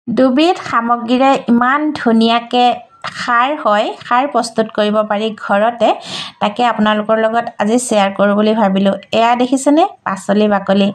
দুবিধ সামগ্ৰীৰে ইমান ধুনীয়াকৈ সাৰ হয়, সাৰ প্ৰস্তুত কৰিব পাৰি ঘৰতে, তাকে আপোনালোকৰ লগত আজি শ্বেয়াৰ কৰোঁ বুলি ভাবিলোঁ। এয়া দেখিছেনে পাচলি বাকলি।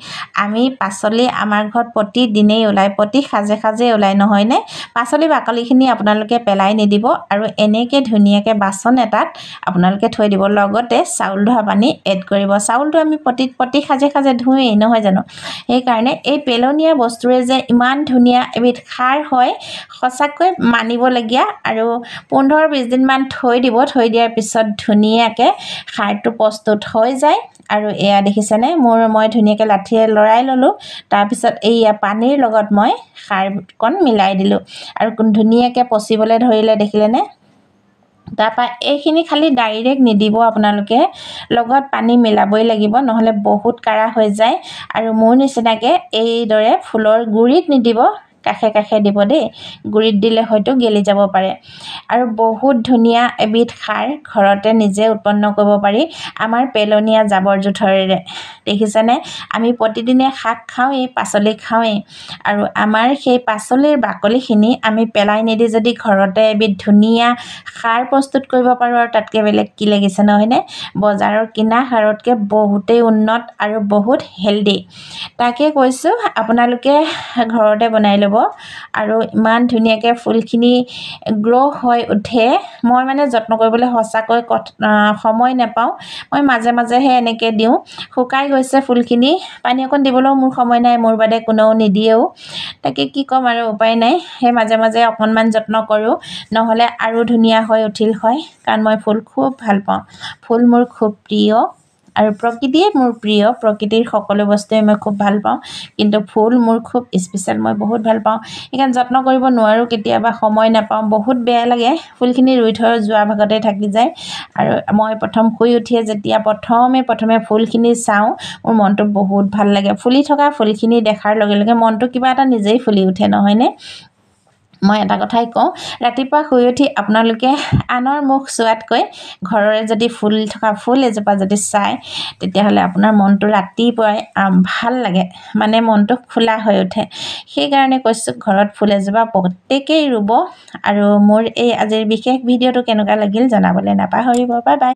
আমি পাচলি আমাৰ ঘৰত প্ৰতিদিনেই ওলায়, প্ৰতি সাজে সাজে ওলায় নহয়নে? পাচলি বাকলিখিনি আপোনালোকে পেলাই নিদিব আৰু এনেকৈ ধুনীয়াকৈ বাচন এটাত আপোনালোকে থৈ দিব। লগতে চাউল ধোৱা পানী এড কৰিব। চাউলটো আমি প্ৰতি প্ৰতি সাজে সাজে ধোৱেই নহয় জানো? সেইকাৰণে এই পেলনীয়া বস্তুৰে যে ইমান ধুনীয়া এবিধ সাৰ হয়, সঁচাকৈ মানিবলগীয়া। আৰু 15-20 দিনমান থৈ দিব, থৈ দিয়াৰ পিছত ধুনীয়াকৈ সাৰটো প্ৰস্তুত হৈ যায়। আৰু এয়া দেখিছেনে মই ধুনীয়াকৈ লাঠিৰে লৰাই ল'লোঁ। তাৰপিছত এইয়া পানীৰ লগত মই সাৰকণ মিলাই দিলোঁ আৰু ধুনীয়াকৈ পচিবলৈ ধৰিলে, দেখিলেনে? তাৰপৰা এইখিনি খালি ডাইৰেক্ট নিদিব আপোনালোকে, লগত পানী মিলাবই লাগিব, নহ'লে বহুত কাঢ়া হৈ যায়। আৰু মোৰ নিচিনাকৈ এইদৰে ফুলৰ গুৰিত নিদিব, কাষে কাষে দিব দেই। গুৰিত দিলে হয়তো গেলি যাব পাৰে। আৰু বহুত ধুনীয়া এবিধ সাৰ ঘৰতে নিজে উৎপন্ন কৰিব পাৰি আমাৰ পেলনীয়া জাবৰ জোঁথৰেৰে। দেখিছেনে আমি প্ৰতিদিনে শাক খাওঁৱেই, পাচলি খাওঁৱেই, আৰু আমাৰ সেই পাচলিৰ বাকলিখিনি আমি পেলাই নিদি যদি ঘৰতে এবিধ ধুনীয়া সাৰ প্ৰস্তুত কৰিব পাৰোঁ, আৰু তাতকৈ বেলেগ কি লাগিছে নহয়নে? বজাৰৰ কিনা সাৰতকৈ বহুতেই উন্নত আৰু বহুত হেল্ডি। তাকে কৈছোঁ, আপোনালোকে ঘৰতে বনাই ল'ব। আৰু ইমান ধুনীয়াকৈ ফুলখিনি গ্ৰ' হৈ উঠে। মই মানে যত্ন কৰিবলৈ সঁচাকৈ সময় নাপাওঁ, মই মাজে মাজেহে এনেকৈ দিওঁ। শুকাই গৈছে ফুলখিনি, পানী অকণ দিবলৈও মোৰ সময় নাই, মোৰ বাদে কোনেও নিদিয়েও। তাকে কি ক'ম আৰু, উপায় নাই। সেই মাজে মাজে অকণমান যত্ন কৰোঁ, নহ'লে আৰু ধুনীয়া হৈ উঠিল হয়। কাৰণ মই ফুল খুব ভাল পাওঁ, ফুল মোৰ খুব প্ৰিয় আৰু প্ৰকৃতিয়ে মোৰ প্ৰিয়। প্ৰকৃতিৰ সকলো বস্তুৱে মই খুব ভাল পাওঁ, কিন্তু ফুল মোৰ খুব স্পেচিয়েল, মই বহুত ভাল পাওঁ। সেইকাৰণে যত্ন কৰিব নোৱাৰোঁ, কেতিয়াবা সময় নাপাওঁ, বহুত বেয়া লাগে। ফুলখিনি ৰুই থৈ যোৱা ভাগতে থাকি যায়। আৰু মই প্ৰথম শুই উঠিয়ে যেতিয়া প্ৰথমে প্ৰথমে ফুলখিনি চাওঁ, মোৰ মনটো বহুত ভাল লাগে। ফুলি থকা ফুলখিনি দেখাৰ লগে লগে মনটো কিবা এটা নিজেই ফুলি উঠে নহয়নে? মই এটা কথাই কওঁ, ৰাতিপুৱা শুই উঠি আপোনালোকে আনৰ মুখ চোৱাতকৈ ঘৰৰে যদি ফুল থকা ফুল এজোপা যদি চায়, তেতিয়াহ'লে আপোনাৰ মনটো ৰাতিপুৱাই ভাল লাগে, মানে মনটো খোলা হৈ উঠে। সেইকাৰণে কৈছোঁ, ঘৰত ফুল এজোপা প্ৰত্যেকেই ৰুব। আৰু মোৰ এই আজিৰ বিশেষ ভিডিঅ'টো কেনেকুৱা লাগিল জনাবলৈ নাপাহৰিব। Bye bye.